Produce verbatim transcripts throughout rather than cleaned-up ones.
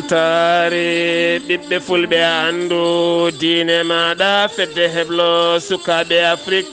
Taari ɓiɓɓe fulɓe, anndu diine maaɗa. Fedde heblo sukaaɓe Afrik,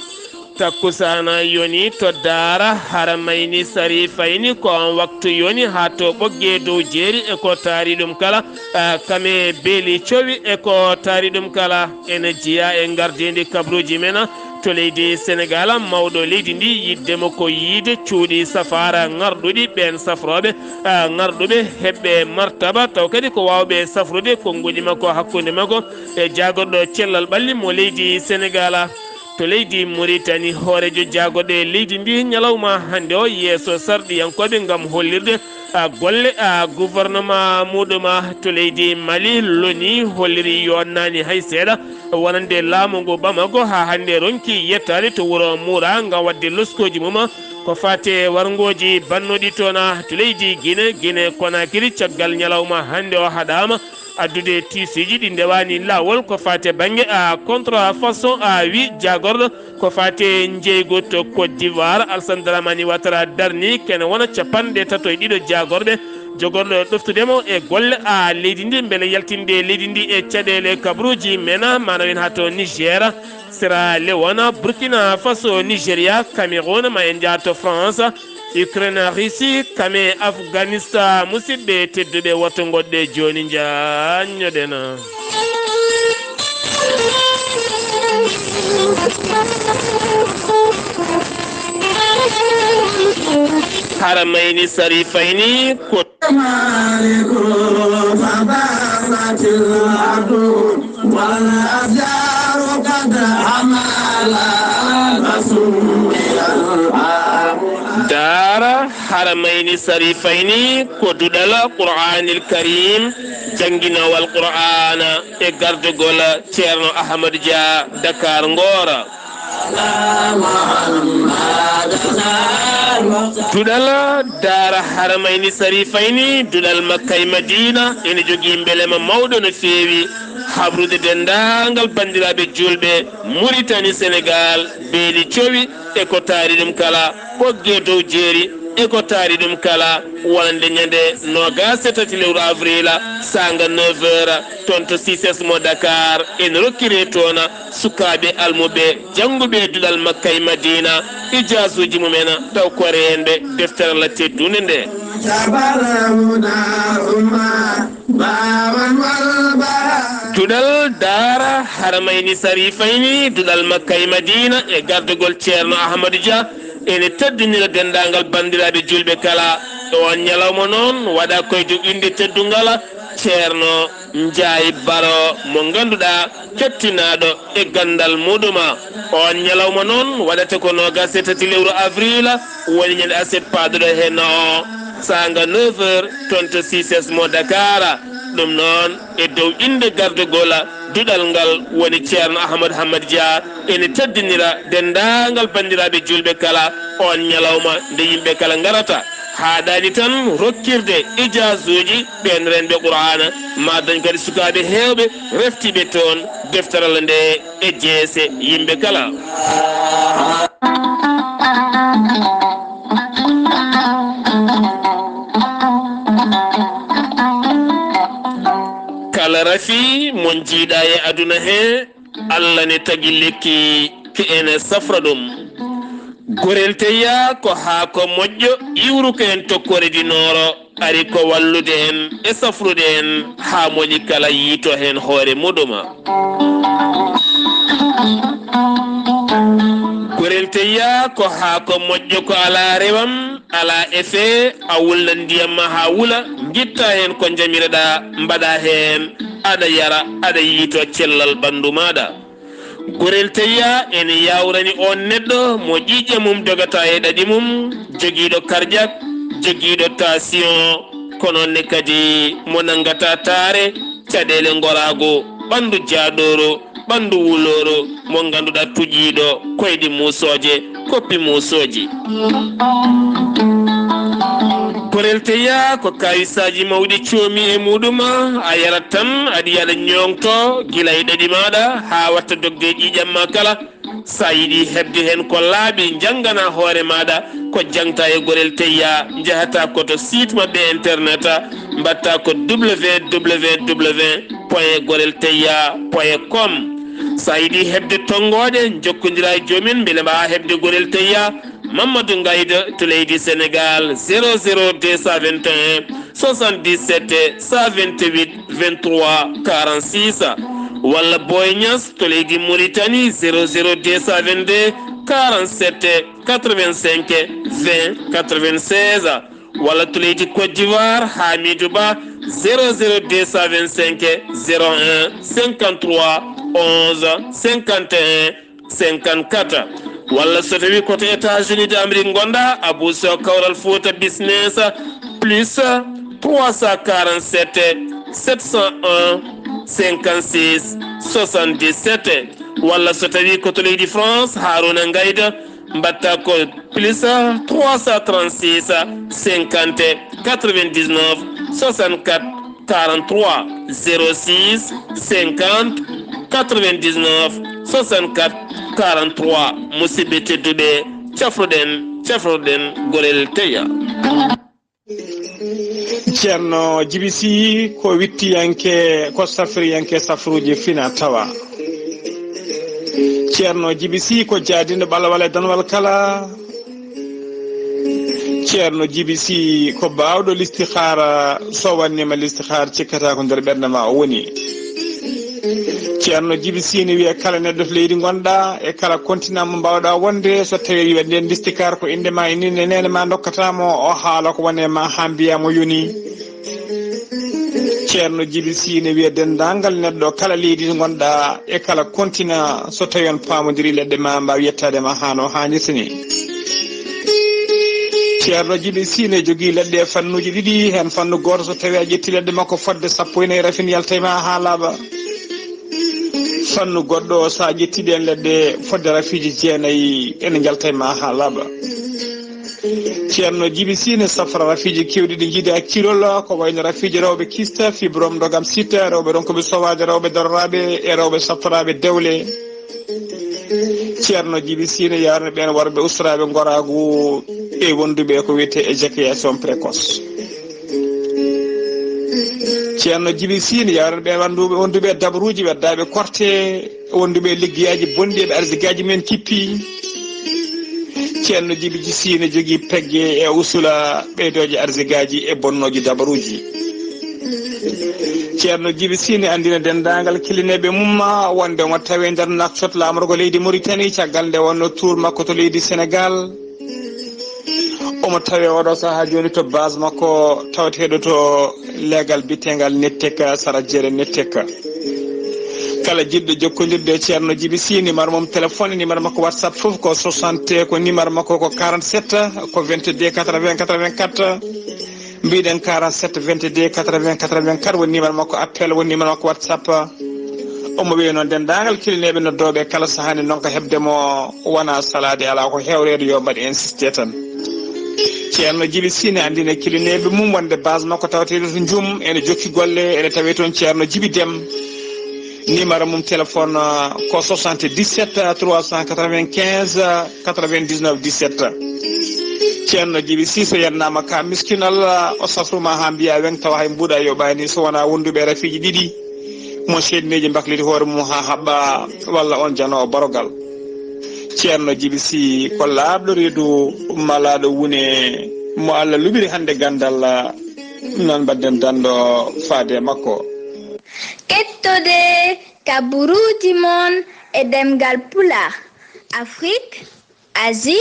takkusaana yoni to Daara Haramayni Sarifayni. Ko on waktu yoni haa to Ɓoggee dow jeeri e ko taari ɗum kala. Ah, kame beeli cowi e ko taari ɗum kala. Ene jeyaa e ngardeendi kabruuji men to leydi Senegaal. Mawɗo leydi ndi, yiɗde mo ko yiyde cuuɗi safaara ŋarɗuɗi, ɓeen safrooɓe, ah, ŋarɗuɓe, heɓɓe martaba, taw kadi ko waawɓe safrude konnguɗi makko hakkunde makko e jaagorɗo cellal ɓalli mo leydi Senegaal. To leydi Muritani, hooreejo jaagorɗe leydi ndi, ñalawma hannde o, yeeso sarɗiyankooɓe ngam hollirde, a, golle, a, gouvernement muɗum, a, to leydi Mali, loni holliri yonnaani hay seeɗa wonande laamu ngu Bamako, haa hannde ronki yettaade to wuro Mura ngam waɗde loskooji mum, a, ko faate warngooji bannoɗi toon, a, to leydi Gine, Gine Konakiri, caggal ñalawma hannde o haɗaama addude tiisiiji ɗi ndewaani laawol ko faate bannge, a, contrefaçon, a, wi jaagorɗo ko faate njeygu to Côte d'Ivoire. Alassane Dramane Ouattara darni kene wona capanɗe tato e ɗiɗo jaagorɓe jogorɗo ɗoftude mo e golle, a, leydi ndi mbele yaltinde leydi ndi e caɗeele kabruuji men, maanaam en haa to Niger, Sierra Leone, Burkina Faso, Nigeria, Cameroun, ma en njaha to France, Ukraine, Russie, kame Afghanistan. Musidɓe tedduɓe, woto ngoɗɗe jooni, njaanñoɗen. Haramayni Sarifayni ko Daara Haramayni Sarifayni ko duɗal Qur'aanil Kariim, jannginowal Qur'aana e gardagol Ceerno Ahmadu Dia, Dakar Ngoora. Duɗal Daara Haramayni Sarifayni, duɗal Makka e Madiina, ene jogii mbelema mawɗo no feewi, habrude denndaangal banndiraaɓe juulɓe Muritani, Senegaal, beeli cowi e ko taari ɗum kala, Ɓoggee dow jeeri e ko taari ɗum kala, wonande ñande noogaas e tati lewru avril, saanga neuf heures, toon to C I C E S mo Dakar, ene rokkiree toon sukaaɓe almuɓe jannguɓe duɗal Makka e Madiina, ijaasuuji mumen, taw ko reenɓe deftere Alla teddunde nde. Duɗal Daara Haramayni Sarifayni, duɗal Makka e Madiina, e gardagol Ceerno Ahmadu Dia, ene teddinira denndaangal banndiraaɓe juulɓe kala. E oon ñalawma noon, waɗa koye dow innde teddungal Ceerno Njaay Baro, mo ngannduɗaa, kettinaaɗo e ganndal muɗum. Oon ñalawma noon waɗata ko noogaas e tati lewru avril, woni ñande aset paaduɗo heen o, saanga neuf heures, toon to C I C E S mo Dakar. Ɗum noon, e dow innde gardagol duɗal ngal, woni Ceerno Ahmad Hamad Dia, ene teddinira denndaangal banndiraaɓe juulɓe kala oon ñalawma nde yimɓe kala ngarata. Haaɗaani tan rokkirde ijaasuuji ɓeen reenɓe Qur'aana, ma dañ kadi sukaaɓe heewɓe reftiiɓe toon deftere Alla nde e jeese yimɓe kala. Kala rafi mo njiiɗaa e aduna he, Alla ne tagi lekki ki ene safra ɗum. Gorel teyya ko haako moƴƴo, iwru ko en tokkoore di nooro, ari ko wallude en e safrude en haa moni kala yiito heen hoore muɗum. Gorel teyya ko haako moƴƴo, ko alaa rewam, alaa effet, a wulna ndiyam ma haa wula, ngitta heen ko njamiraɗaa, mbaɗa heen, aɗa yara, aɗa yiito cellal ɓanndu maaɗa. Gorel teyya ene yaawrani oon neɗɗo mo ƴiiƴe mum dogata e ɗaɗi mum, jogiiɗo karjak, jogiiɗo tension, ko noon ne kadi mo nanngata taare, caɗeele ngoraagu, ɓanndu jaaɗooru, ɓanndu wulooro, mo ngannduɗaa tuƴiiɗo koyɗi muusooje, koppi muusooji. Gorel teyya ko kawisaaji mawɗi coomi e muɗum, a yarat tan, aɗi aɗa ñoŋto gila e ɗaɗi maaɗa haa watta dogde e ƴiiƴam ma kala. So a yiɗi heɓde heen ko laaɓi, njanngana hoore maaɗa ko jaŋta e Gorel Teyya, njahata ko to site maɓɓe internet, mbaɗta ko www point gorelteyya point com. So a yiɗi heɓde tonngooɗe, njokkondira e joomin mbele mbaawaa heɓde Gorel Teyya. Mamadou Ngayda to leydi Sénégal, zéro zéro deux cent vingt et un soixante-dix-sept cent vingt-huit vingt-trois quarante-six, walla Boy Niass to leydi Mauritanie, zéro zéro deux cent vingt-deux quarante-sept quatre-vingt-cinq vingt quatre-vingt-seize, walla to leydi Côte d'Ivoire, Hamidou Ba, zéro zéro deux cent vingt-cinq zéro un cinquante-trois onze cinquante et un cinquante-quatre, walla so tawi ko to États-Unis d'Amérique ngonɗa, Abou Sow, Kawral Fouta Business, plus trois cent quarante-sept sept cent un cinquante-six soixante-dix-sept, walla so tawi ko to leydi France, Harouna Ngayda, mbaɗta ko plus trois cent trente-six cinquante quatre-vingt-dix-neuf soixante-quatre quarante-trois, zéro six cinquante quatre-vingt-dix-neuf soixante-quatre quarante-trois. Musidɓe tedduɓe, cafruɗen, cafruɗen Gorel Teyya. Ceerno Jibi Sy ko wittiyanke, ko safriyanke safruuji fina tawa. Ceerno Jibi Sy ko jaadinɗo ɓalwal e danwal kala. Ceerno Jibi Sy ko baawɗo listihaara, so wanniima listihaara cikkata ko nder ɓernde ma o woni. Ceerno Jibi Sy ne wiya kala neɗɗo to leydi ngonɗa e kala continent mo mbaawɗa wonde, so tawi wiya nden listihaara ko innde ma e innde neene ma ndokkata mo, o haala ko wone ma haa mbiya mo yoni. Ceerno Jibi Sy ne wiya denndaangal neɗɗo kala leydi to ngonɗa e kala continent, so tawi on paamondiri leɗɗe ma mbaawa yettaade ma haa no haanirta ni. Ceerno Jibi Sy ne jogii leɗɗe e fannuuji ɗiɗi, heen fannu gooto so tawi a ƴetti leɗɗe makko fodde sappo e nayi rafin yalta e ma haa laaɓa. Fannu goɗɗo so a ƴetti ɗeen leɗɗe fodde rafiiji jeenayi ene njalta e ma haa laaɓa. Ceerno Jibi Sy ne safra rafiiji keewɗi ɗi njiida kilol, ko wayno rafiiji rewɓe kista, fibrome, ndogam sita, rewɓe ronkuɓe sowaade, rewɓe daroraaɓe e rewɓe safraaɓe dewle. Ceerno Jibi Sy ne yaarna ɓeen worɓe ustoraaɓe ngoraagu e wonduɓe ko wiyetee éjaculation précoce. Ceerno Jibi Sy ne yaarna ɓeen wonduɓe, wonduɓe e dabaruuji, weddaaɓe korte, wonduɓe e liggeyaaji bonɗi, e ɓe arsigaaji men kippi. Ceerno Jibi Sy ne jogii pegge e usula ɓeydooje arsigaaji e bonnooji dabaruuji. Ceerno Jibi Sy ne anndina denndaangal kilineeɓe mum wonde omo tawee nder Nouakchott, laamorgo leydi Mauritanie, caggal nde wonno tour makko to leydi Sénégal. Omo tawee oɗo sahaa jooni to base makko tawateeɗo to leegal biyeteegal Nettek, sara jeere Nettek. Kala jiɗɗo jokkondirde e Ceerno Jibi Sy, numéro mum téléphone, numéro makko WhatsApp fof ko soixante, ko numéro makko ko quarante-sept, ko vingt-deux quatre-vingts quatre-vingt-quatre. Mbiɗen quarante-sept vingt-deux quatre-vingts quatre-vingt-quatre woni numéro makko appel, woni numéro makko WhatsApp. Omo wiya noon denndaangal kilineeɓe noddooɓe kala sahaa ne ndonka heɓde mo, wona salaade alaa ko hewreede, yo mbaɗ insisté tan. Ceerno Jibi Sy ne anndina kilineeɓe mum wonde base makko tawateeɗo to Njum ene jokki golle, ene tawee toon Ceerno Jibi Dem. Numéro mum téléphone, uh, ko soixante-dix-sept trois cent quatre-vingt-quinze quatre-vingt-dix-neuf dix-sept. Ceerno Jibi Sy so yennaama ka miskin Allah, o safruma haa mbiya weŋ tawa hay mbuuɗa yoɓaani so wonaa wonduɓe e rafiiji ɗiɗi. Mo seedneeji mbakliti hoore mum haa haɓɓa, walla on janoowo barogal. Ceerno Jibi Sy ko laaɓɗo reedu, malaaɗo wune, mo Allah luɓiri hannde ganndal, noon mbaɗden danndo faade e makko. Kettode kaburuuji mon e ɗemngal Pulaar, Afrik, Asie,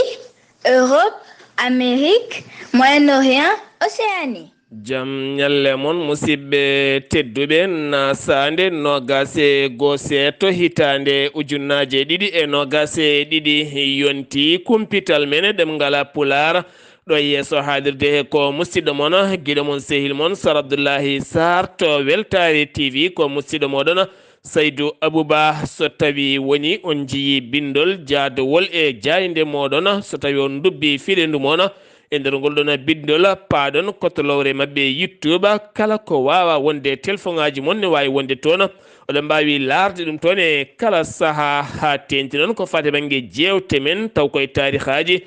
Europe, Amérique, Moyen-Orient, Océanie. Jam ñalle mon, musidɓe tedduɓe, na saande noogaas e goo seeɗa hitaande ujunnaaje ɗiɗi e noogaas e ɗiɗi yonti kumpital men e ɗemngal Pulaar. Ɗo yeeso haalirde he ko musidɗo mon, giɗo mon, sehil mon, Sar Abdullahi Sarr to Weltaare T V, ko musidɗo mooɗon Saydu Abuba. So tawi woni on njiyi binndol jaadowol e jaaynde mooɗon, so tawi on ndubbi fiɗendu mon e nder ngol ɗon binndol, paaɗon ko to lowre maɓɓe YouTube. Kala ko waawa wonde telefoŋaaji mon ne waawi wonde toon, Oɗon mbaawi laarde ɗum toon e kala sahaa, haa teeŋti noon ko faati bannge jeewte men, taw koye taarihaaji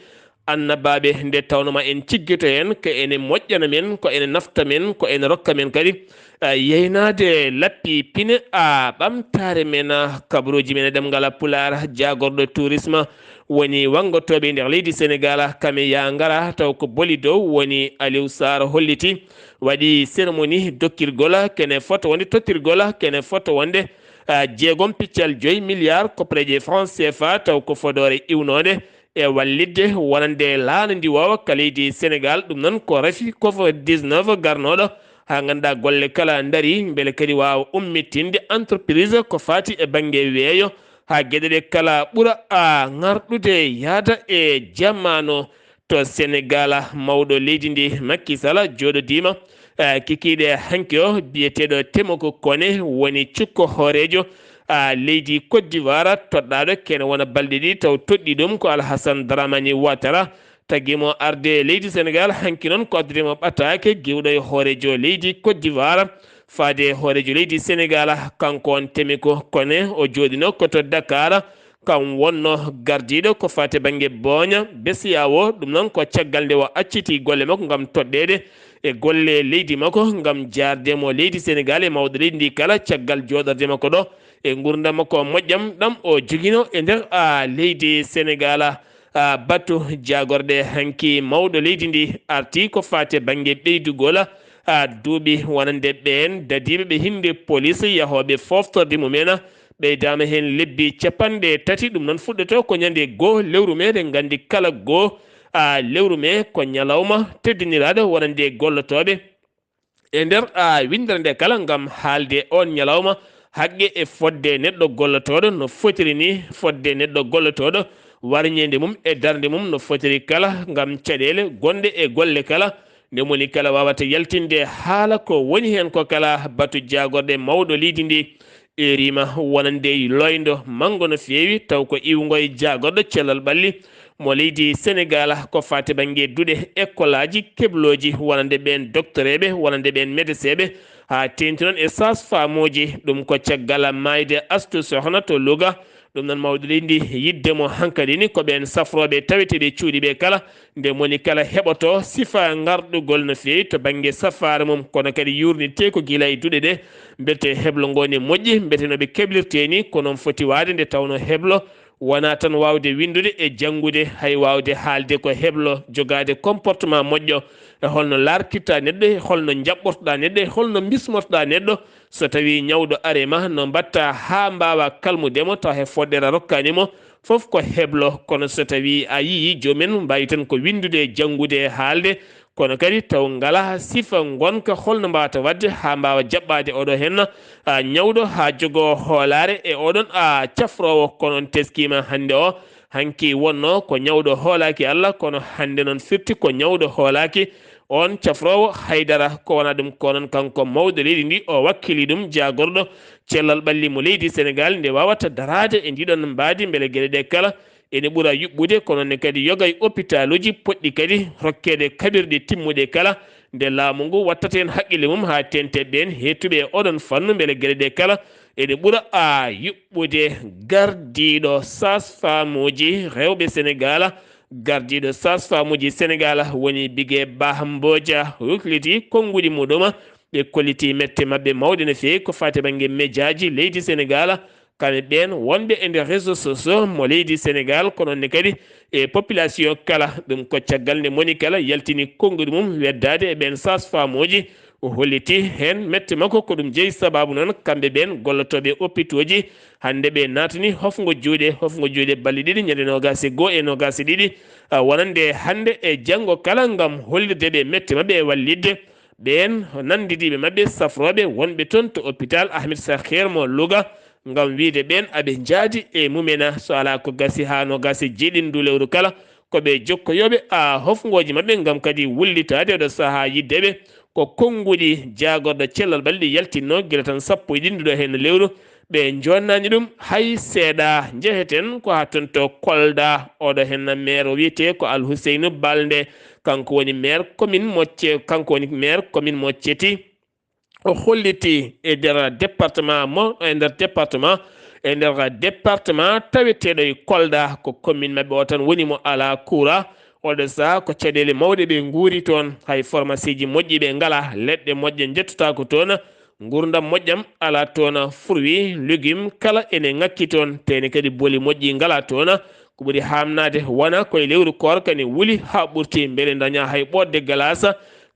annabaaɓe, nde tawnoo ma en ciggito heen ko ene moƴƴana men, ko ene nafta men, ko ene rokka men kadi, a, yeynaade lappi pine, a, ɓamtaare men, a, kabaruuji men e ɗemngal Pulaar, jaagorɗo tourisme, woni wanngotooɓe nder leydi Senegaal, kame yaa ngara, taw ko boli dow woni Aliou Sarr holliti, waɗi cérémonie dokkirgol, kene foto wonde tottirgol, kene foto wonde, a, jeegom piccal joyi milliard koppareeje franc C F A, taw ko fodoore iwnoonde e wallitde wonande laana ndiwoowa ka leydi Senegaal. Ɗum noon ko rafi covid dix-neuf garnooɗo, haa ngannduɗaa golle kala ndarii, mbele kadi waawa ummitinde entreprise ko faati e bannge weeyo, haa geɗe ɗe kala ɓura a ŋarɗude yaada e jamaanu. To Senegaal, mawɗo leydi ndi, Macky Sall, jooɗodiima, eh, kikiiɗe hanki o, biyeteeɗo Temoko Kone, woni cukko hooreejo, ah, leydi Côte d'Ivoire, toɗɗaaɗo kene wona balɗe ɗiɗi, taw toɗɗii ɗum ko Alhassane Dramane Ouattara, tagi mo arde leydi Senegaal. Hanki noon ko addude mo ɓataake giwɗo e hooreejo leydi Côte d'Ivoire, faade hooreejo leydi Senegaal, kanko on Temoko Kone, o jooɗino ko to Dakar, kam wonno gardiiɗo ko faati bannge booña B C E A O. Ɗum noon ko caggal nde o acciti golle makko ngam toɗɗeede e golle leydi makko, ngam jaarde mo leydi Senegaal e mawɗo leydi ndi kala, caggal jooɗorde makko ɗo e nguurndam makko moƴƴam ɗam o jogino e nder, a, leydi Senegaal. A, batu jaagorɗe hanki mawɗo leydi ndi arti ko faati bannge ɓeydugol, a, duuɓi wonande ɓeen dadiiɓe ɓe hinnde police yahooɓe fooftorde mumen. Ɓeydaama heen lebbi capanɗe tati, ɗum noon fuɗɗoto ko ñande goo lewru mee, eɗen nganndi kala goo, a, lewru mee ko ñalawma teddiniraaɗo wonande gollotooɓe e nder, a, winndere nde kala ngam haalde oon ñalawma, haqqe e fodde neɗɗo gollotooɗo no fotiri ni, fodde neɗɗo gollotooɗo warñeende mum e darnde mum no fotiri kala ngam caɗeele gonɗe e golle kala. Nde moni kala waawata yaltinde haala ko woni heen ko kala, batu jaagorɗe mawɗo leydi ndi. Erima wonande loyndo manngo no feewi, taw ko iwngo e jaagorɗo cellal ɓalli mo leydi Senegaal, ko faati bannge duɗe ekkolaaji keblooji, wonande ɓeen doktoreeɓe, wonande ɓeen medeseeɓe, haa teeŋti noon e saas-famuuji. Ɗum ko caggal maayde Astu Sohna to Louga. Ɗum noon, mawɗo leydi ndi, yiɗde mo hankadi ni ko ɓeen safrooɓe taweteeɓe cuuɗi ɓe kala, nde moni kala heɓoto sifa ngarɗugol no feewi to bannge safaara mum, kono kadi yuurnitee ko gila e duɗe ɗe, mbete heblo ngo ne moƴƴi, mbete no ɓe keblirtee ni, ko noon foti waade, nde tawnoo heblo wonaa tan waawde winndude e janngude, hay waawde haalde ko heblo, jogaade comportement moƴƴo, e holno laartirta neɗɗo, e holno njaɓɓortoɗaa neɗɗo, e holno mbismotoɗaa neɗɗo, so tawii ñawɗo arii ma, no mbaɗtaa haa mbaawaa kalmude mo, tawa hay fodde a rokkaani mo, fof ko heblo. Kono so tawii a yiyii joomum en mbaawi tan ko winndude, janngude e haalde, kono kadi taw ngalaa sifa ngonka, holno mbaawata waɗde haa mbaawa jaɓɓaade oɗo heen, a, ñawɗo haa jogoo hoolaare e oɗon, a, cafroowo, kono on teskiima hannde o, hanki wonnoo ko ñawɗo hoolaaki Allah, kono hannde noon firti ko ñawɗo hoolaaki on cafroowo haydara. Ko wonaa ɗum, ko noon kanko mawɗo leydi ndi, o wakkili ɗum jaagorɗo cellal ɓalli mo leydi Senegaal, nde waawata daraade e ndiɗon mbaadi, mbele geɗe ɗe kala ene ɓura yuɓɓude, kono ne kadi yoga e opitaaluuji potɗi kadi rokkeede kaɓirɗe timmuɗe kala, nde laamu ngu wattata heen haqqille mum haa teeŋti ɓeen heettuɓe e oɗon fannu, mbele geɗe ɗe kala ene ɓura a yuɓɓude. Gardiiɗo saas-famuuji rewɓe Senegaal, gardiiɗo saas-famuuji Senegaal woni Bigué Bah Mbodja, woklitii konnguɗi muɗum, ɓe kollitii mette maɓɓe mawɗe no feewi ko faati bannge mejaaji leydi Senegaal, kamɓe ɓeen wonɓe e nder réseaux sociaux mo leydi Senegaal, kono ne kadi e population kala. Ɗum ko caggal nde moni kala yaltini konnguɗi mum weddaade e ɓeen saas-famuuji. O holliti heen mette makko ko ɗum jeyi, sabaabu noon kamɓe ɓeen gollotooɓe opitooji hannde ɓe naatani hofngo juuɗe, hofngo juuɗe balɗe ɗiɗi, ñande noogaas e goo e noogaas e ɗiɗi, a, wonande hannde e janngo kala ngam hollirde ɓe mette maɓɓe e wallitde ɓeen nanndidiiɓe maɓɓe safrooɓe wonɓe toon to hôpital Ahmed Sakhir mo Louga, ngam wiyde ɓeen aɓe njaadi e mumena, so alaa ko gasi haa noogaas e jeeɗiɗi ndu lewru kala, ko ɓe jokkoyooɓe a hofngooji maɓɓe ngam kadi wullitaade oɗo sahaa yiɗde ɓe. Ko konnguɗi jaagorɗo cellal ɓalli ɗi yaltinnoo gila tan sappo e ɗiɗi nduɗo heen lewru, ɓe njoonnaani ɗum hay seeɗa. Njeheten ko haa toon to Kolda, oɗo heen maire o wiyetee ko Alhuseynu Balde, kanko woni maire commune mo Ce-, kanko woni maire commune mo Ceti. o holliti e nder département mo e nder département e nder département taweteeɗo e Kolda, ko commune maɓɓe o tan woni mo alaa courant. Oɗo saha ko caɗeele mawɗe ɓe nguuri toon, hay pharmacie ji moƴƴi ɓe ngalaa, leɗɗe moƴƴe njettotaako toon, nguurndam moƴƴam alaa toon, fruits, légumes kala ene ŋakki toon, teene kadi booli moƴƴi ngalaa toon. Ko ɓuri haamnaade wona koye lewru koor kadi wuli haa ɓurti, mbele daña hay ɓoodde galaas.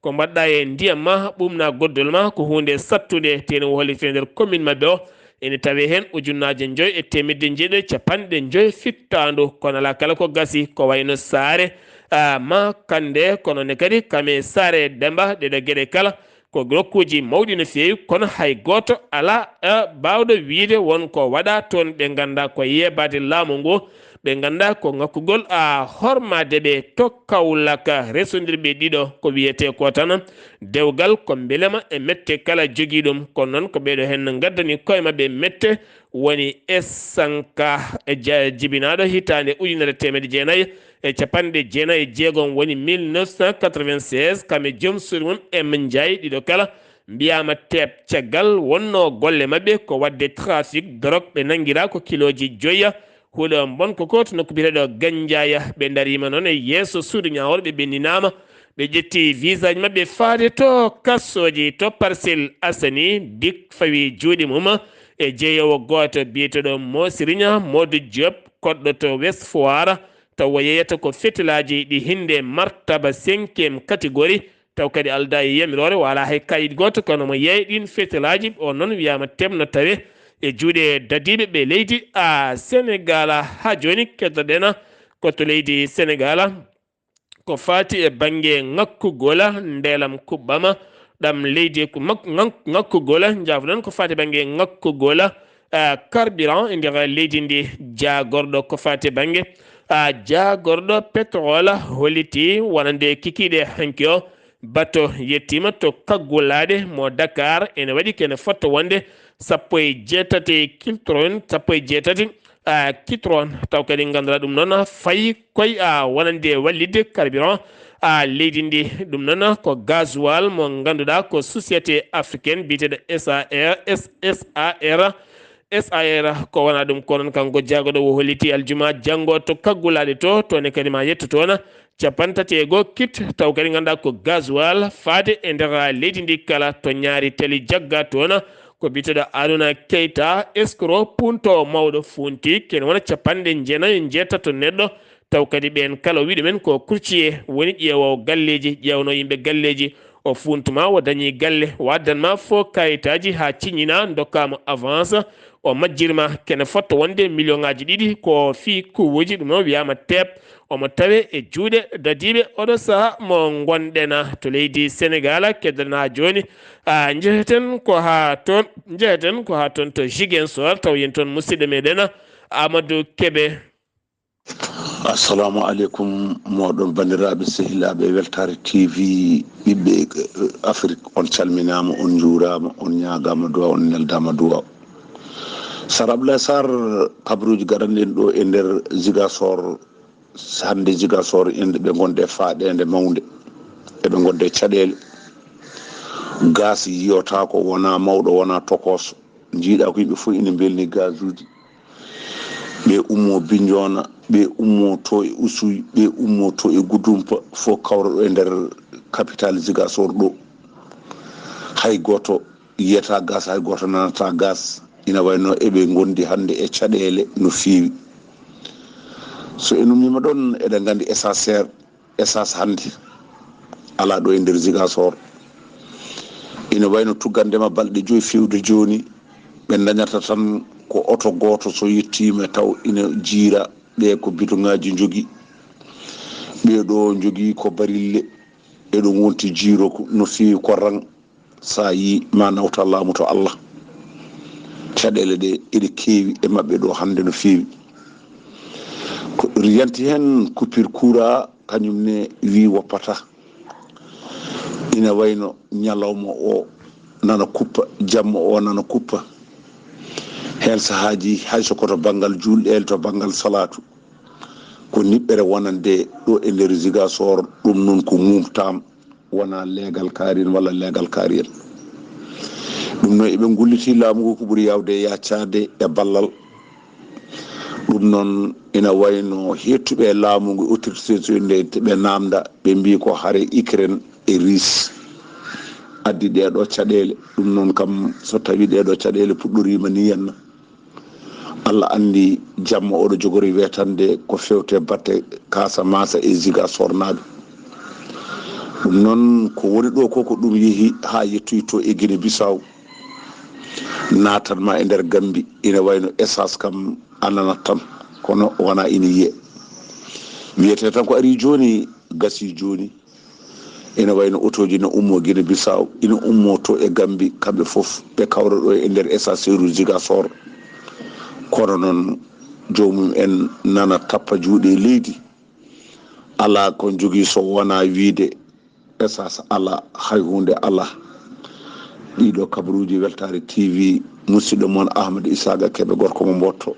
Ko mbaɗɗa e ndiyam ma, ɓuumna goddol ma, ko huunde sattunde, teene o holliti e nder commune maɓɓe o. Ene tawee heen ujunnaaje njoy e teemedde jeeɗiɗi e capanɗe njoy fittaandu, kono alaa kala ko gasi, ko wayno saare, ah, ma kande, kono ne kadi kame saare Demba, ɗeɗo geɗe kala ko nokkuuji mawɗi no feewi, kono hay gooto alaa, ah, baawɗo wiyde won ko waɗa toon. Ɓe ngannda ko yeebaade laamu ngu, ɓe ngannda ko ŋakkugol, ah, hormaade ɓe to Kawlak. Resondirɓe ɗiɗo ko wiyetee ko tan dewgal ko mbelema e mette kala jogii ɗum, kono noon ko ɓeeɗo heen ngaddani koye maɓɓe mette, woni S N K, e ja-, jibinaaɗo hitaande ujunere teemedde jeenayi e capanɗe jeenayi e jeegom, woni mille neuf cent quatre-vingt-seize, kam e joom suudu mum M Ndiaye, ɗiɗo kala mbiyaama teep. Caggal wonnoo golle maɓɓe ko waɗde trafic drogue, ɓe nanngiraa ko kilooji joyi huɗo mbonko ko to nokku biyeteeɗo Gandiaye. Ɓe ndariima noon e yeeso suudu ñaawoore, ɓe ɓenninaama, ɓe ƴetti visaaji maɓɓe faade to kasooji to Parcelles Assainies. Dik fawi juuɗe mum e jeeyoowo gooto biyeteeɗo Mosiriña Modou Diop, koɗɗo to Ouest Foire, taw o yeeyata ko fetelaaji ɗi hinnde martaba cinquième catégorie, taw kadi aldaa e yamiroore, o alaa hay kayit gooto, kono mo yeeya ɗiin fetelaaji. O noon wiyaama teep no tawee e juuɗe dadiiɓe ɓe leydi, a, Senegaal. Haa jooni keddoɗen ko to leydi Senegaal, ko faati e bannge ŋakkugol ndeelam kuɓɓam, ɗam leydi ko mak-, ŋak-, ŋakkugol, njaafoɗon, ko faati e bannge ŋakkugol, a, carburant e nder leydi ndi. Jaagorɗo ko faati e bannge, a, jaagorɗo pétrole holliti wonande kikiiɗe hanki o, bato yettiima to kaggulaaɗe mo Dakar, ene waɗi kene fotto wonde sappo e jeetati kilotron, sappo e jeetati, a, kilotron. Taw kadi ngannduɗaa ɗum noon fayi koye, a, wonande wallitde carburant, a, leydi ndi. Ɗum noon ko gasoil mo ngannduɗaa ko société africaine biyeteeɗo S A R, S-, S A R, S A R. Ko wona ɗum, ko noon kanko jaagorɗo o holliti aljuma janngo to kaggulaaɗe to, toon ne kadi ma yetto toon capanɗe tati e go'o kit, taw kadi ngannduɗaa ko gasoil faade e nder leydi ndi kala, to ñaari tali jagga toon. Ko biyeteeɗo Aruna Keita, escroc, punto mawɗo, funti kene wona capanɗe jeenayi e jeetato neɗɗo, taw kadi ɓeen kala o wi ɗumen ko courtier, woni ƴeewoowo galleeji, ƴeewnoo yimɓe galleeji, o funtuma o dañi galle, o addanma fof kayitaaji haa ciññina, ndokkaama avance, o majjirma kene fotto wonde million ŋaaji ɗiɗi ko fii kuuwuuji, ɗum noon wiyaama teep. Omo tawee e juuɗe dadiiɓe oɗo saha mo ngonɗen to leydi Senegaal. Keddanaa jooni, a, njeheten ko haa toon, njeheten ko haa toon to Ziguinchor, taw yen toon musidɗo meɗen Amadou Kebe. Assalamu aleykum, moɗon banndiraaɓe, sehilaaɓe e Weltaare T V, ɓiɓɓe, eh, Afrik, on calminaama, on njuuraama, on ñaagaama duwa, on neldaama duwa. Sar Abdoulaye Sarr, kabaruuji garanɗi en ɗo e nder Ziguinchor, hannde Ziguinchor, inde ɓe ngonde faaɗeende mawnde, eɓe ngonde caɗeele. Gaas yiyotaako, wonaa mawɗo, wonaa tokooso. Njiiɗaa ko yimɓe fof ina mbelni gaasuuji. Ɓe ummo Bignona, ɓe ummo to e Oussouye, ɓe ummo to e Goudomp, fof kawra ɗo e nder capital Ziguinchor ɗo. Hay gooto yiyata gaas, hay gooto nanata gaas. Ina wayno eɓe ngondi hannde e caɗeele no feewi. So en ummiima ɗon, eɗen nganndi essence seer, essence hannde alaa ɗo e nder Ziguinchor. Ina wayno tuggandema balɗe joyi fewde jooni, ɓe dañata tan ko oto gooto so yettiima taw ina jiira, ɓe ko bidoŋaaji njogii, ɓee ɗo njogii ko barille, eɗo wonti jiiro ko no feewi ko rang. So a yii ma nawta laamu to Allah. Caɗeele ɗe eɗe keewi e maɓɓe ɗo hannde no feewi. Ko yanti heen coupure courant, kañum ne wii woppata. Ina wayno ñalawma o nana kuppa, jamma o nana kuppa. Heen sahaaji, hay so ko to banngal juulɗeele, to banngal salaatu, ko niɓɓere wonande ɗo e nder Ziguinchor, ɗum noon ko mumtaam. Wona leegal kaari en walla leegal kaari en. Ɗum noon, eɓe ngulliti laamu ngu ko ɓuri yaawde yaacaade e ballal. Ɗum noon, ina wayno heettuɓe e laamu ngu, autorité nde, ɓe naamnda, ɓe mbii ko hare Ukraine e Russie addi ɗeeɗoo caɗeele. Ɗum noon kam, so tawii ɗeeɗoo caɗeele puɗɗoriima nii henna, Allah anndi jamma oɗo jogori weetande ko fewte batte Casamance e Ziguinchor naaɓe. Ɗum noon, ko woni ɗo ko, ko ɗum yehi haa yettoyi to e Guinée Bissau, naatan ma e nder Gambie, ina wayno essence kam a nanat tan, kono wona ina yiye. Wiyete tan ko ari jooni, gasi jooni. Ina wayno otooji ina ummo Guinée Bissau, ina ummo to e Gambie, kamɓe fof ɓe kawra ɗo e nder essence Ziguinchor. Kono noon, joomum en nana tappa juuɗe e leydi. Alaa ko jogii so wonaa wiyde essence alaa, hay huunde alaa. Ɗiɗo kabaruuji Weltaare T V, musidɗo mon Ahmad Isaaga Kebe, gorko mo Mboto,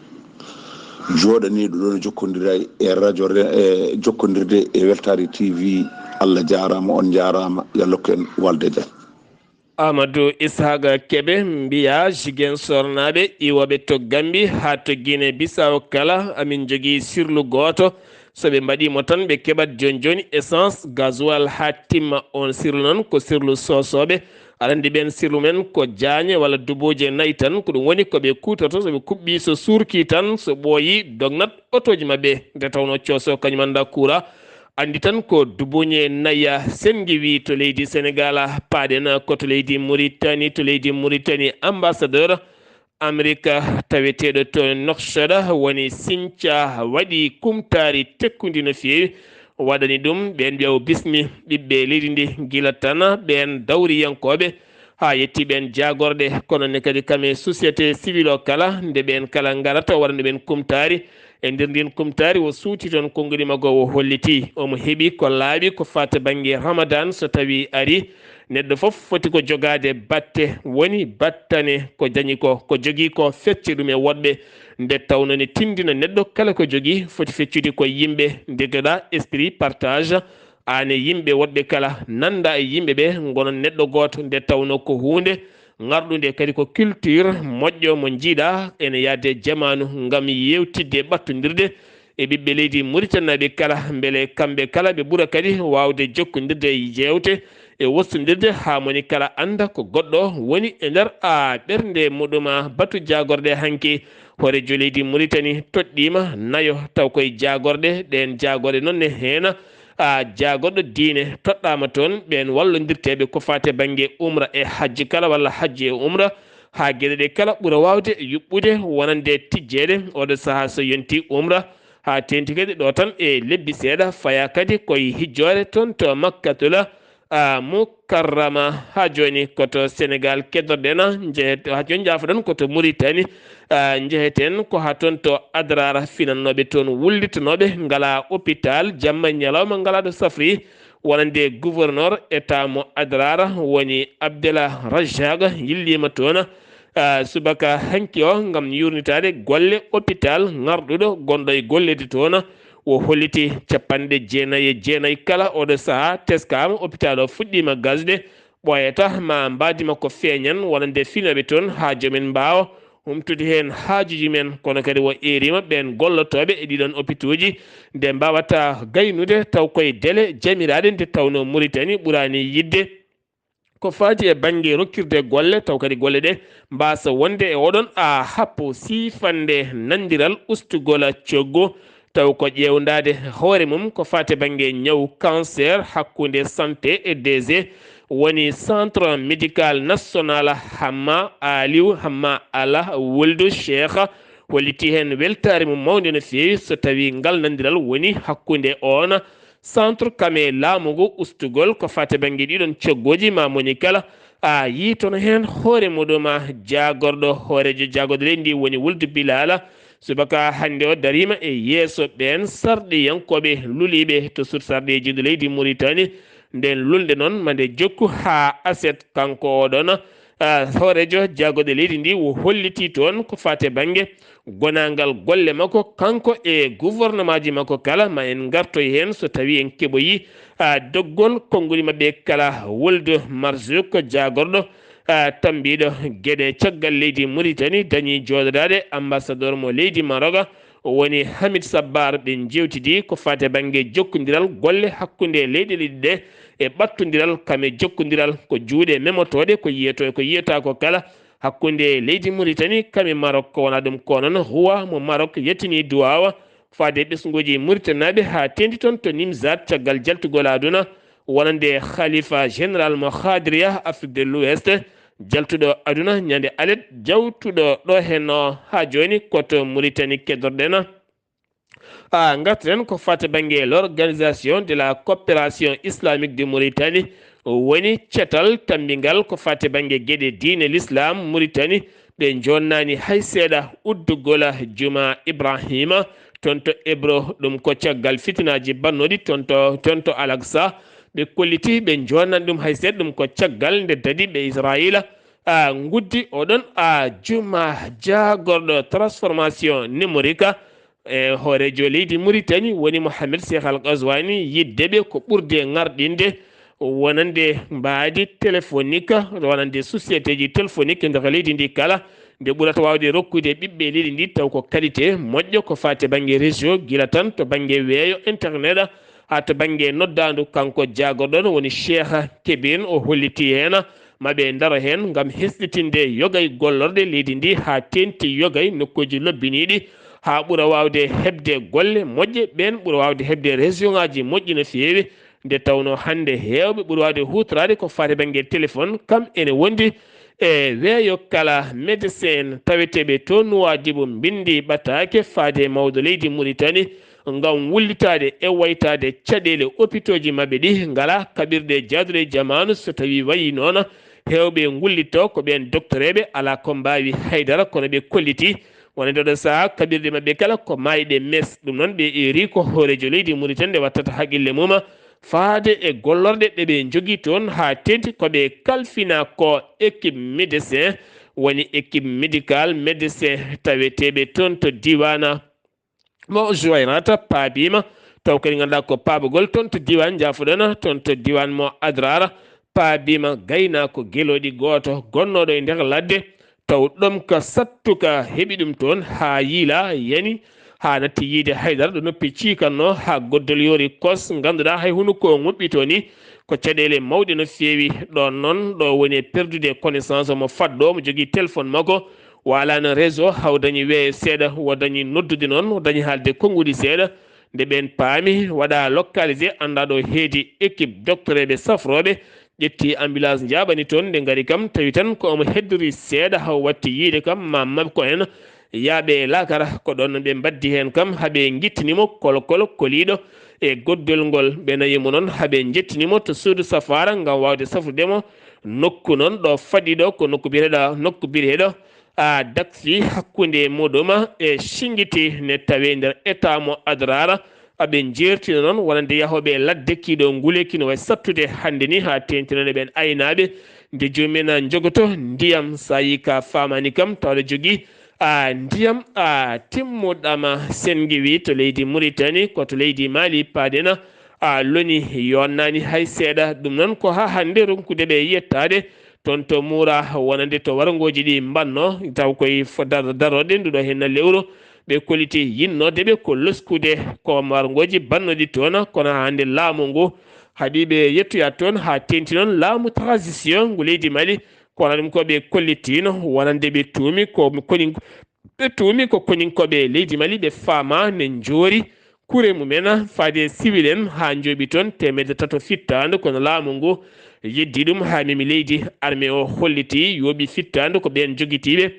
jooɗaniiɗo ɗoon jokkondira e radio re-, e jokkondirde e Weltaare T V. Allah jaaraama, on njaaraama, yo Allah rokku en walde jam. Amadou Isaaga Kebe mbiya Ziguinchor naaɓe iwooɓe to Gambie haa to Guinée Bissau kala, amin jogii sirlu gooto. So ɓe mbaɗii mo tan, ɓe keɓat jooni jooni essence, gasoil haa timma. Oon sirlu noon ko sirlu soosooɓe. Aɗa anndi ɓeen sirlu men ko jaañe walla dubuuje nayi tan. Ko ɗum woni ko ɓe kuutorto, so ɓe kuɓɓii, so suurkii tan, so ɓooyii, dognat otooji maɓɓe. Nde tawnoo cooso kañum anndaa kuura. Anndi tan ko dubuuje nayi senngi wi to leydi Senegaal, paaɗen ko to leydi Muritani, to leydi Muritani, ambassadeur Amerik taweteeɗo to Nouakchott woni Sinthia, waɗi kumtaari tekkundi no feewi, waɗani ɗum ɓeen ɓe o bismi ɓiɓɓe leydi ndi gila tan ɓeen dawriyankooɓe haa yetti ɓeen jaagorɗe, kono ne kadi kam e société civile o kala, nde ɓeen kala ngarata waɗande ɓeen kumtaari. E nder ndiin kumtaari, o suuti toon konngudi makko, o holliti omo heɓi ko laaɓi ko faati bannge Ramadan, so tawii ari, neɗɗo fof foti ko jogaade batte, woni battane ko dañi ko, ko jogii ko fecce ɗum e woɗɓe. Nde tawnoo ne tinndina neɗɗo kala ko jogii foti feccude ko yimɓe, ndegeɗaa esprit partage, aan e yimɓe woɗɓe kala, nannda e yimɓe ɓe, ngonon neɗɗo gooto, nde tawnoo ko huunde ŋarɗunde kadi ko culture moƴƴo mo njiiɗaa ene yahde e jamaanu ngam yeewtidde e ɓattondirde e ɓiɓɓe leydi Muritaninaaɓe kala, mbele kamɓe kala ɓe ɓura kadi waawde jokkondirde e jeewte e wostondirde haa moni kala annda ko goɗɗo woni e nder a ɓernde muɗum. Batu jaagorɗe hanki, hooreejo leydi Muritani toɗɗiima nayo taw koye jaagorɗe, ɗeen jaagorɗe noon ne heen a jaagorɗo diine toɗɗaama toon, ɓeen wallondirteeɓe ko faati e bannge umra e hajji kala walla hajji e umra, haa geɗe ɗe kala ɓura waawde yuɓɓude wonande tijjeede oɗo sahaa so yonti umra, haa teeŋti kadi ɗo tan e lebbi seeɗa, fayaa kadi koye hijjoore toon to Makkatul a, Mukarrama. Haa jooni ko to Senegaal keddorɗen, njehet-, haa jooni njaafoɗen ko to Muritani, a, njeheten ko haa toon to Adraara, finannooɓe toon wullitanooɓe ngalaa hôpital, jamma e ñalawma ngalaa ɗo safri, wonande gouverneur état mo Adraara woni Abdallah Rajag yilliima toon, a, subaka hanki o ngam yuurnitaade golle hôpital ŋarɗuɗo gonɗo e golleede toon. O holliti capanɗe jeenayi e jeenayi kala oɗo sahaa teskaama, hôpital o fuɗɗiima gasde, ɓooyata ma mbaadi makko feeñan wonande finooɓe toon haa joom en mbaawa humtude heen haajuuji men, kono kadi o eeriima ɓeen gollotooɓe e ɗiɗoon hôpitauji nde mbaawata gaynude taw koye délai jamiraaɗe nde tawnoo Muritani ɓuraani yiɗde ko faati e bannge rokkirde golle, taw kadi golle ɗe mbaasa wonde e oɗon a happo siifande nanndiral ustugol coggu, taw ko ƴeewndaade hoore mum ko faati e bannge ñaw cancer hakkunde santé e D G woni Centre Médical National Hamma Aliou Hamma Ala Wuldu Cheikh, holliti heen weltaare mum mawnde no feewi so tawii ngal nanndiral woni hakkunde oon centre kam e laamu ngu ustugol ko faati e bannge ɗiɗoon coggooji ma moni kala a yiitono heen hoore muɗum. Jaagorɗo hooreejo jaagorɗe leydi ndi woni Wuldu Bilala, subaka hannde o dariima e yeeso ɓeen sarɗiyankooɓe luliiɓe to sut sarɗiyeeji leydi Muritani. Nden lulnde noon ma nde jokku haa aset, kanko oɗon a, hooreejo jaagorɗe leydi ndi o holliti toon ko faati e bannge gonaangal golle makko, kanko e gouvernement ji makko kala, ma en ngartoy heen so tawii en keɓoyi, a, doggol konnguli maɓɓe kala. Wuldu Marzouk, jaagorɗo ah, tambiiɗo geɗe caggal leydi Mauritanie dañi jooɗodaade ambassadeur mo leydi Maroc, o woni Hamid Sabbar. Ɓe njeewtidi ko faati bannge jokkondiral golle hakkunde leyɗe ɗiɗi ɗe e ɓattondiral kam e jokkondiral ko juuɗe memotooɗe ko yiyeto-, ko yiyetaa ko kala hakkunde leydi Mauritanie kam e Maroc. Ko wonaa ɗum ko noon huwa mo Maroc yettini duwaawa faade ɓesnguuji Mauritanie haa teeŋti toon to Nimzat caggal jaltugol aduna wonande Khalifa général mo Khadria Afrique de l'Ouest, jaltuɗo aduna ñande alet, jawtuɗo ɗo heen o haa jooni ko to Mauritanie keddorɗen. A ngarten ko faati bannge l'Organisation de la Coopération Islamique de Mauritanie, woni cetal tammbingal ko faati bannge geɗe diine l'islam Mauritanie. Ɓe njonnaani hay seeɗa uddugol juma Ibrahima toon to Ebro, ɗum ko caggal fitinaaji bannooɗi toon to, toon to Al-Aqsa. Ɓe kolliti ɓe njonnaani ɗum hay seeɗa, ɗum ko caggal nde dadi ɓe Israayiila, a, nguddi oɗon, a, juma jaagorɗo transformation numérique, e hooreejo leydi Mauritanie woni Mohamed Cheikh Al Ghazouani yidde ɓe ko ɓurde ŋarɗinde wonande mbaadi téléphonique, wonande société ji téléphonique nder leydi ndi kala, nde ɓurata waawde rokkude ɓiɓɓe leydi ndi taw ko qualité moƴƴo ko faati bannge réseau, gila tan to bannge weeyo internet haa to bannge noddaandu. Kanko jaagorɗo on woni Cheikh Kébir, o holliti heen ma ɓe ndaro heen ngam hesɗitinde yogay gollorɗe leydi ndi haa teeŋti yogay nokkuuji lobbiniiɗi, haa ɓura waawde heɓde golle moƴƴe, ɓeen ɓura waawde heɓde région ŋaaji moƴƴi no feewi. Nde tawnoo hannde heewɓe ɓuri waawde huutoraade ko faati bannge téléphone, kam ene wondi e weeyo kala. Médecin taweteeɓe to Nouadhibou mbinndi ɓataake faade e mawɗo leydi Mauritanie ngam wullitaade e waytaade caɗeele opitooji maɓɓe ɗi ngalaa kaɓirɗe jaaduɗe e jamaanu. So tawii wayii noon, heewɓe ngullitto ko ɓeen doktoreeɓe alaa ko mbaawi haydara, kono ɓe kolliti wonande oɗo sahaa kaɓirɗe maɓɓe kala ko maayɗe mes. Ɗum noon ɓe eeri ko hooreejo leydi Mauritanie nde wattata haqqille mum faade e gollorɗe ɗe ɓe njogii toon haa teeŋti ko ɓe kalfina ko équipe médecin, woni équipe médical médecin taweteeɓe toon to diiwaan mo Juwayrata paabiima, taw kadi ngannduɗaa ko paabagol toon to diiwaan Njaafuɗana, toon to diiwaan mo Adraara, paabiima gaynaako gelooɗi gooto gonnooɗo e nder ladde, taw ɗomka sattuka heɓi ɗum toon haa yiila, yani haa natti yiide haydara ɗo noppi ciikatnoo, haa goddol yoori kos, ngannduɗaa hay hunuko o ŋuɓɓi toon ni, ko caɗeele mawɗe no feewi. Ɗoon noon, ɗo woni e perdude connaissance mo faɗɗo, mo jogii téléphone makko, o alaano réseau, haa o dañi weeyo seeɗa, o dañi noddude noon, o dañi haalde konnguɗi seeɗa. Nde ɓeen paami, waɗa localisé, anndaa ɗo heedi équipe doktoreeɓe safrooɓe, ƴetti ambulance, njaaɓani toon, nde ngari kam, tawi tan ko omo heddori seeɗa, haa o watti yiide kam, ma maɓɓe ko en yaaɓe e laakara. Ko ɗoon ɓe mbaddi heen kam, haa ɓe ngittini mo kolokolo koliiɗo e goddol ngol. Ɓe nayi mo noon, haa ɓe njettini mo to suudu safaara ngam waawde safrude mo nokku noon ɗo faɗɗi ɗo, ko nokku biyeteeɗo, nokku biyeteeɗo, a, Daxi, hakkunde muɗum e Singiti, ne tawee nder état mo Adraara. Aɓe njeertina noon wonande yahooɓe ladde kiiɗo nguleyki no wayi sattude hannde ni, haa teeŋti noon e ɓeen aynaaɓe. Nde joomum en njogoto ndiyam, so a yii ka faamaani kam, tawde jogii, a, ndiyam, a, timmuɗam, Senngiwi to leydi Mauritanie, ko to leydi Mali paaɗen, a, loni yonnaani hay seeɗa. Ɗum noon ko haa hannde ronkude ɓe yettaade toon to Muura, wonande to warngooji ɗi mbannoo, taw koye fo-, dar-, darorɗe nduɗo heen lewru. Ɓe kolliti yinnoode ɓe ko loskude ko warngooji bannooɗi toon, kono haa hannde laamu ngu haɗi ɓe yettoyaade toon, haa teeŋti noon laamu transition ngu leydi Mali, kono ɗum ko ɓe kollitiino wonande ɓe tuumi ko koni, ɓe tuumi ko koninkooɓe leydi Mali, ɓe faamaa ne njoori kure mum en faade civil en haa njooɓi toon teemedde tato fittaandu, kono laamu ngu yeddi ɗum haa memi leydi. Armée o holliti yooɓi fittaandu ko ɓeen jogitiiɓe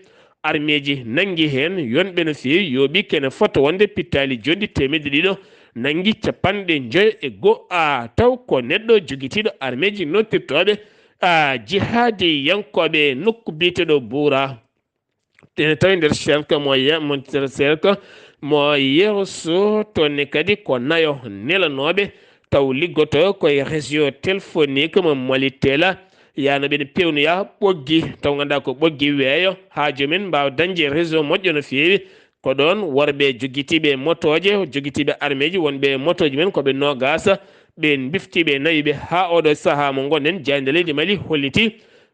armeeji nanngi heen yonɓe no feewi, yooɓi kene fota wonde pittaali jonɗi teemedde ɗiɗo nanngi capanɗe njoyo e goo, a, taw ko neɗɗo jogitiiɗo armeeji nottirtooɓe, a, jihaadiyankoɓe nokku biyeteeɗo Buura. Ene tawi nder cercle mo ye-, mo nder cercle mo yeeso toon ne kadi ko nayo nelanooɓe taw liggotoo ko e réseau téléphonique mo Malitel. Yaano ɓe ne pewnoya ɓoggi, taw ngannduɗaa ko ɓoggi weeyo, haa joom en mbaawa dañde réseau moƴƴo no feewi. Ko ɗoon worɓe jogitiiɓe motooje, jogitiiɓe armeeji wonɓe e motooji men ko ɓe noogaas, ɓeen mbiftiiɓe nawi ɓe. Haa ooɗo sahaa mo ngonɗen, jaaynde leydi Mali holliti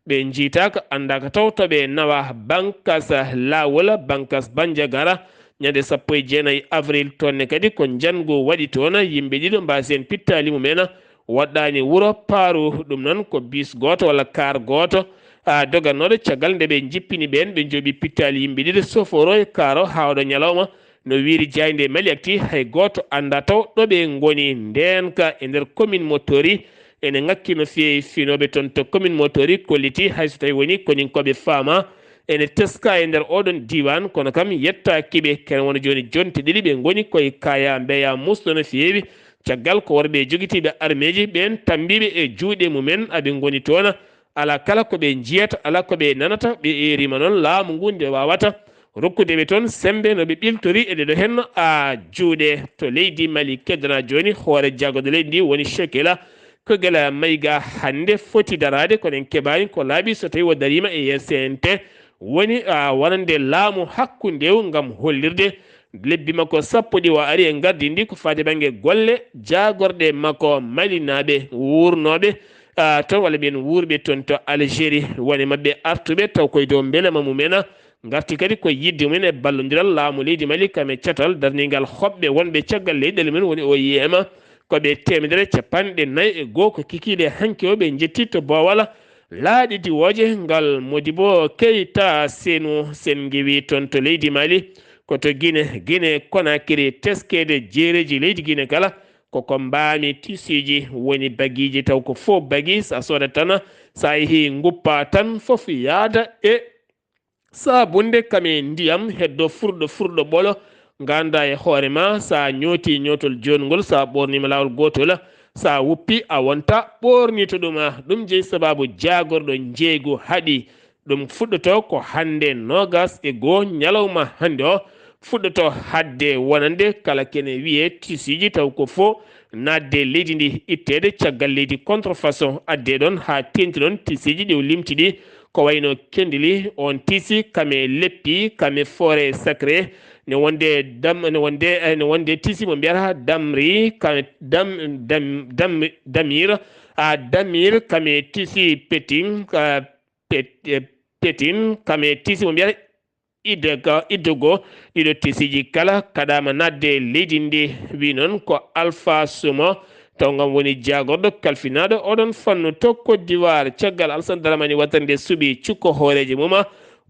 Ɓe njiytaaka, anndaaka taw to ɓe nawa bankas laawol, bankas Banjagara, ñande sappo e jeenayi avril. Toon ne kadi ko njanngu waɗi toon, yimɓe ɗiɗo mbaasi en pittaali mumen, waɗɗaani wuro Paaru. Ɗum noon ko bis gooto walla kaar gooto, a, dogannooɗo. Caggal nde ɓe njippini ɓeen, ɓe njooɓi pittaali yimɓe ɗiɗo, soforo e kaaro, haa oɗo ñalawma. No wiiri jaaynde Mali Actu, hay gooto anndaa taw ɗo ɓe ngoni ndeenka e nder commune mo Tori. Ene ŋakki no feewi. Finooɓe toon to commune mo Tori kolliti, hay so tawi woni koninkooɓe faamaa, ene teska e nder oɗon diiwaan, kono kam yettaaki ɓe. Kene wona jooni jonte ɗiɗi ɓe ngoni koye kaya mbeya musɗo no feewi. Caggal ko worɓe jogitiiɓe armeeji ɓeen tammbiiɓe e juuɗe mumen, aɓe ngoni toon. Alaa kala ko ɓe njiyata, alaa ko ɓe nanata, ɓe eeriima noon laamu ngu nde waawata rokkude ɓe toon semmbe no ɓe ɓiltori e ɗeɗo heen, a, juuɗe. To leydi Mali keddana jooni, hoore jaagorɗo leydi ndi woni Shekela. Ko gila Mayga hannde foti daraade, kono en keɓaani ko laaɓi so tawi o dariima e C N T, woni, a, wonande laamu hakkundewu ngam hollirde lebbi makko sappo ɗi o ari e ngardi ndi ko faade bannge golle jaagorɗe makko. Malinaaɓe wuurnooɓe, a, toon, walla mbiyen wuurɓe toon to Algérie, woni maɓɓe artuɓe taw koye dow mbelema mumen, ngarti kadi ko yiɗde mumen e ballondiral laamu leydi Mali, kam e catal darningal hoɓɓe wonɓe caggal leyɗeele mum woni O I M. Ko ɓe teemedere capanɗe nayi e goo ko kikiiɗe hanki o ɓe njetti to boowal laaɗe diwooje ngal Modibo Keita Senu Sen ngewi toon to leydi Mali. Ko to Gine, Gine Konakiri, teskeede jeereeji leydi Gine kala, ko ko mbaami tisiiji woni bagiiji, taw ko fof bagi, so a soodat tan, so a yehii nguppa tan, fof yaada e saabunde kam e ndiyam, heddo furɗo, furɗo ɓolo, ngannda e hoore ma, so a ñooti ñootol joongol, so a ɓoorniima laawol gootol, so a wuppi, a wonta ɓoorniito ɗum. Ɗum jeyi sabaabu jaagorɗo njeeygu haɗi. Ɗum fuɗɗoto ko hannde noogas e goo ñalawma hannde o, fuɗɗoto haɗde wonande kala kene wiyee tisiiji, taw ko fof naatde leydi ndi, itteede caggal leydi, contrefaçon, addee ɗoon haa teeŋti ɗoon tisiiji ɗi o limti ɗi, ko wayno kendili, oon tisi, kame leppi, kame forêt sacré, ne wonde dam-, ne wonde, eh, ne wonde tisi mo mbiyata damri, kame dam-, dam-, dam-, damir, a, damir, kame tisi petin, a, pet-, eh, petin, kame tisi mo mbiyata idega, idego, ɗiɗo tisiiji kala kaɗaama naatde e leydi ndi. Wi noon ko Alpha Sumo, taw ngam woni jaagorɗo kalfinaaɗo oɗon fannu to Côte d'Ivoire. Caggal Alassane Dramane Ouattara nde suɓi cukko hooreejo mum,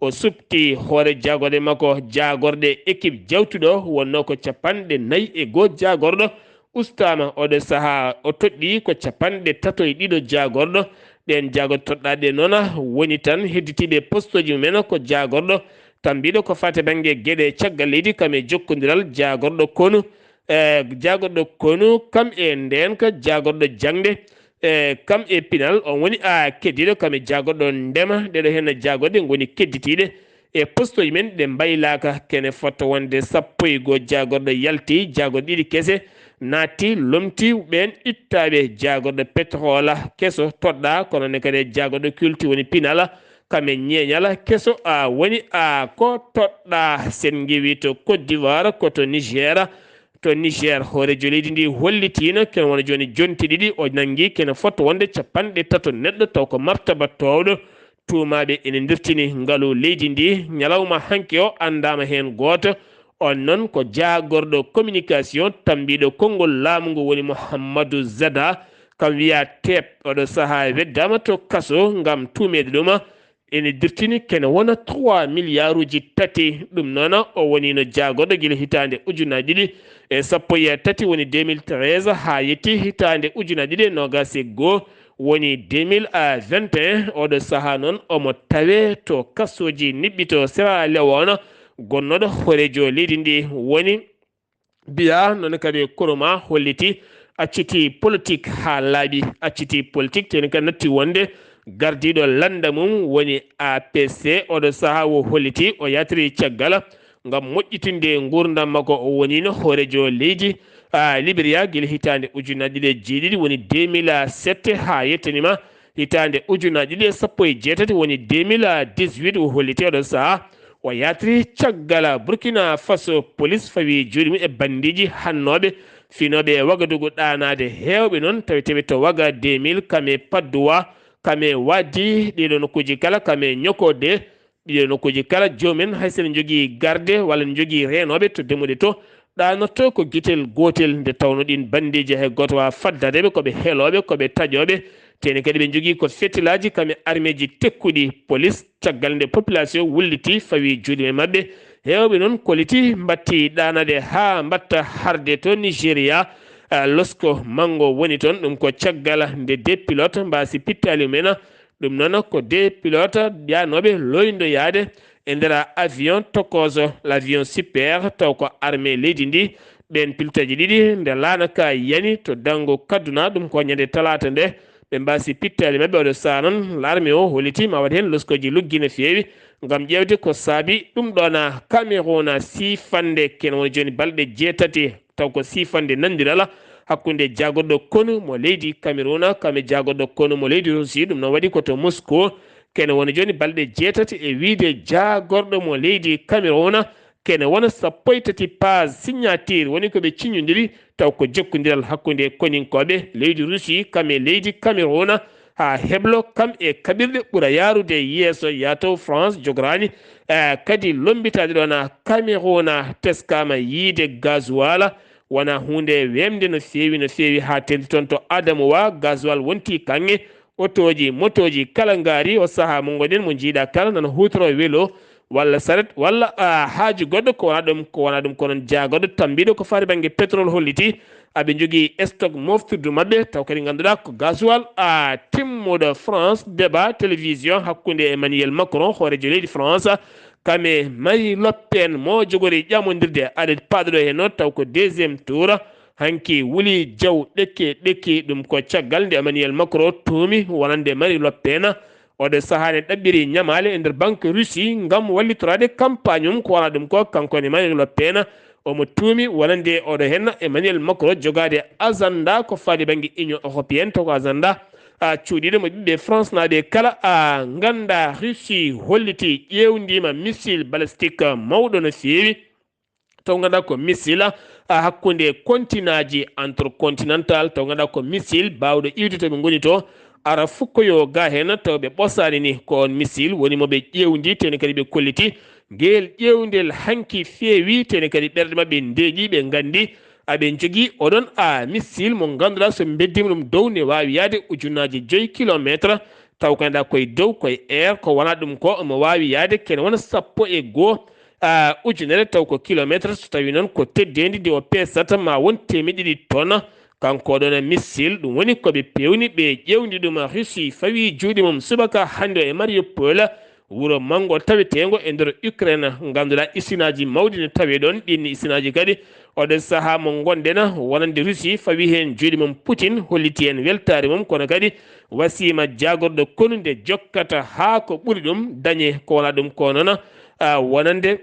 o suɓti hoore jaagorɗe makko, jaagorɗe équipe jawtuɗo, wonnoo ko capanɗe nayi e goo jaagorɗo ustaama. Oɗo sahaa o toɗɗii ko capanɗe tato e ɗiɗo jaagorɗo. Ɗeen jaagorɗe toɗɗaaɗe noon woni tan hedditiiɓe postooji mumen ko jaagorɗo tambiiɗo ko faati bannge geɗe caggal leydi kam e jokkondiral, jaagorɗo konu, e jaagorɗo konu kam e ndeenka, jaagorɗo jaŋde, e kam e pinal, on woni a keddiiɗo kam e jaagorɗo ndema. Ɗeɗo heen jaagorɗe ngoni kedditiiɗe e postooji men ɗe mbaylaaka. Kene fota wonde sappo e goo jaagorɗo yalti, jaagorɗe ɗiɗi kese naatti, lomti ɓeen ittaaɓe. Jaagorɗo pétrole keso toɗɗaa, kono ne kadi jaagorɗo culture woni pinal, kam e ñeeñal keso a woni a ko toɗɗaa. Sen ngewi to Côte d'Ivoire, ko to Niger. To Niger, hooreejo leydi ndi hollitiino kene wona jooni jonte ɗiɗi o nanngi kene fota wonde capanɗe tato neɗɗo, taw ko martaba toowɗo. Tuumaaɓe ene ndirtini ngalu leydi ndi. Ñalawma hanki o anndaama heen gooto. On noon ko jaagorɗo communication tambiiɗo konngol laamu ngu woni Mouhamadou Zada, kam wiya Teep. Oɗo sahaa weddaama to kaso ngam tuumeede ɗum. Ene dirtini kene wona trois milliards uji tati. Ɗum noon o woniino jaagorɗo gila hitaande ujunaaji ɗiɗi e sappo e tati, woni deux mille treize, haa yetti hitaande ujunaaji ɗiɗi e noogaas e goo, woni deux mille vingt et un. Oɗo sahaa noon omo tawee to kasooji niɓɓi to Sierra Leone. Gonnooɗo hooreejo leydi ndi woni Biya noon kadi Kuruma holliti acciti politik haa laaɓi, acciti politik, teni kadi natti wonde gardiiɗo lannda mum woni A P C. Oɗo sahaa o holliti o yatiri caggal ngam moƴƴitinde nguurndam makko. O woniino hooreejo leydi, a, Liberia gila hitaande ujunaaji ɗiɗi e jeeɗiɗi, woni deux mille sept, haa yettanima hitaande ujunaaji ɗiɗi e sappo e jeetati, woni deux mille dix-huit, o holliti oɗo sahaa. O yatri caggal Burkina Faso, police fawi juuɗe mum e bandiiji hannooɓe finooɓe e Wagadugu ɗaanaade. Heewɓe noon taweteeɓe to Waga deux mille, kam e Padoua, kame waɗdi ɗiɗo nokkuuji kala, kame ñokoode ɗiɗo nokkuuji kala. Joomen hay so ene njogii garde walla ne njogii reenooɓe to demude to, ɗaanotto ko gitel gootel, nde tawno ɗiin banndiiji hay gooto waawaa faddaade ɓe, ko ɓe helooɓe, ko ɓe taƴooɓe. Teeni kadi ɓe njogii ko fetilaaji kame armeeji tekkuɗi, polis, caggal nde population wulliti fawi juuɗe e maɓɓe. Heewɓe noon koliti mbatti ɗaanade haa mbatta harde to Nigeria. Ah, losko manngo woni toon, ɗum ko caggal nde de pilote mbaasi pittaali mumen. Ɗum noon ko de pilote yaanooɓe loyndoyaade e nder avion tokooso, l'avion Super, taw ko armée leydi ndi. Ɓeen piloteeji ɗiɗi nde laana ka yani to Dangu Kaduna, ɗum ko ñande talaata nde, ɓe mbaasi pittaali maɓɓe. Oɗo sahaa noon, l'armée o holliti ma waɗ heen loskooji luggi no feewi ngam ƴeewde ko saabi ɗum ɗoon. Cameroun siifande kene woni jooni balɗe jeetati, taw ko siifande nanndiral hakkunde jaagorɗo konu mo leydi Cameroun kame jaagorɗo konu mo leydi Russie. Ɗum noon waɗi ko to Moscou, kene woni jooni balɗe jeetati e wiyde jaagorɗo mo leydi Cameroun, kene wona sappo e tati page signature woni ko ɓe ciñondiri, taw ko jokkondiral hakkunde koninkooɓe leydi Russie kame leydi Cameroun, haa heblo kam e kaɓirɗe ɓura yaarude yeeso. Yaato France jogoraani, eh, kadi lombitaade ɗoon Cameroun. Teskaama yiide gasoil wona huunde weemde no feewi, no feewi, haa teeŋti toon to Adamawa, gasoil wonti kaŋŋe, otooji, motooji kala ngaari. O sahaa mo ngonɗen, mo njiiɗa kala nana huutoro welo walla saret walla, ah, haaju goɗɗo, ko wona ɗum, ko wona ɗum. Ko noon jaagorɗo tambiiɗo ko faati bannge pétrole holliti aɓe njogii stock moftirdu maɓɓe, taw kadi ngannduɗaa ko gasoil, ah, timmuɗo. France débat télévision hakkunde Emmanuel Macron, hooreejo leydi France, kame Marie Le Pen mo jogori ƴamondirde aɗa paaɗoɗo heen noon, taw ko deuxième tour. Hanki wuli jaw ɗekke ɗekki, ɗum ko caggal nde Emmanuel Macron tuumi wonande Marie Le Pen. Oɗo sahaa ne ɗaɓɓiri ñamaale e nder banque Russie ngam wallitoraade campagne mum, ko wona ɗum ko kanko ne Marie Le Pen. Omo tuumi wonande oɗo heen Emmanuel Macron jogaade agenda ko faati bannge Union européenne, to ko agenda, a, cuuɗiiɗo mo ɓiɓɓe France naaɓe kala, a, ngannda Russie holliti ƴeewndiima missile balistique mawɗo no feewi. Taw ngannda ko missile, a, hakkunde kontinaaji, intercontinental, taw ngannda ko missile baawɗo iwde to ɓe ngoni to, ara fukkoyo ga heen, taw ɓe ɓosaani ni ko on missile woni mo ɓe ƴeewndi, teeni kadi ɓe kolliti. Ngeel ƴeewndel hanki feewi, teeni kadi ɓerɗe maɓɓe ndeeƴi, ɓe nganndi aɓe njogii oɗon, a, missile mo ngannduɗaa so mbeddiima ɗum dow ne waawi yahde ujunnaaji joyi kilometre, taw kadi koye dow, koye air, ko wona ɗum ko omo waawi yahde kene wona sappo e goo, a, ujunere, taw ko kilometre, so tawi noon ko teddeendi ndi o peesata ma won teemeɗɗe ɗiɗi tonnes. Kanko ɗoon missile, ɗum woni ko ɓe peewni, ɓe ƴeewndi ɗum Russie, fawi juuɗe mum subaka hannde o e Mariupol, wuro manngo taweteengo e nder Ukraine. Ngannduɗaa isinaaji mawɗi ne tawee ɗoon, ɗiin isinaaji kadi oɗo sahaa mo ngonɗen wonande Russie fawi heen juuɗe mum. Putin holliti heen weltaare mum, kono kadi wasiima jaagorɗo konu nde jokkata haa ko ɓuri ɗum dañee, ko wona ɗum ko noon, a, wonande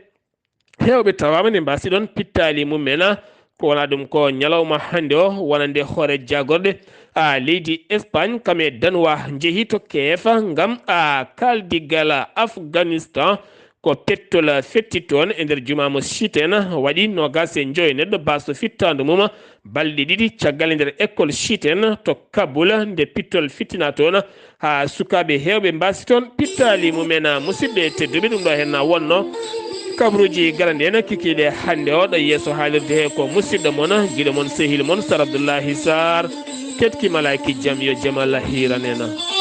heewɓe tawaama ne mbaasi ɗoon pittaali mumen. Ko wona ɗum ko ñalawma hannde o wonande hoore jaagorɗe, a, leydi Espagne kame Danewa njehi to Kiev ngam, a, kaaldigal Afghanistan. Ko pettol fetti toon e nder jumaa mo Shiten waɗi noogaas e njoyo neɗɗo baasɗo fittaandu mum balɗe ɗiɗi caggal e nder école Shiten to Kabul, nde pittol fittina toon haa sukaaɓe heewɓe mbaasi toon pittaali mumen. Musidɓe tedduɓe, ɗum ɗo heen wonno kabaruuji garande en kikiiɗe hannde o. Ɗo yeeso haalirde he ko musidɗo mon, giɗo mon, sehil mon, Sar Abdullahi Sar. Ketki malaaki jam, yo jam Allah hiiran en.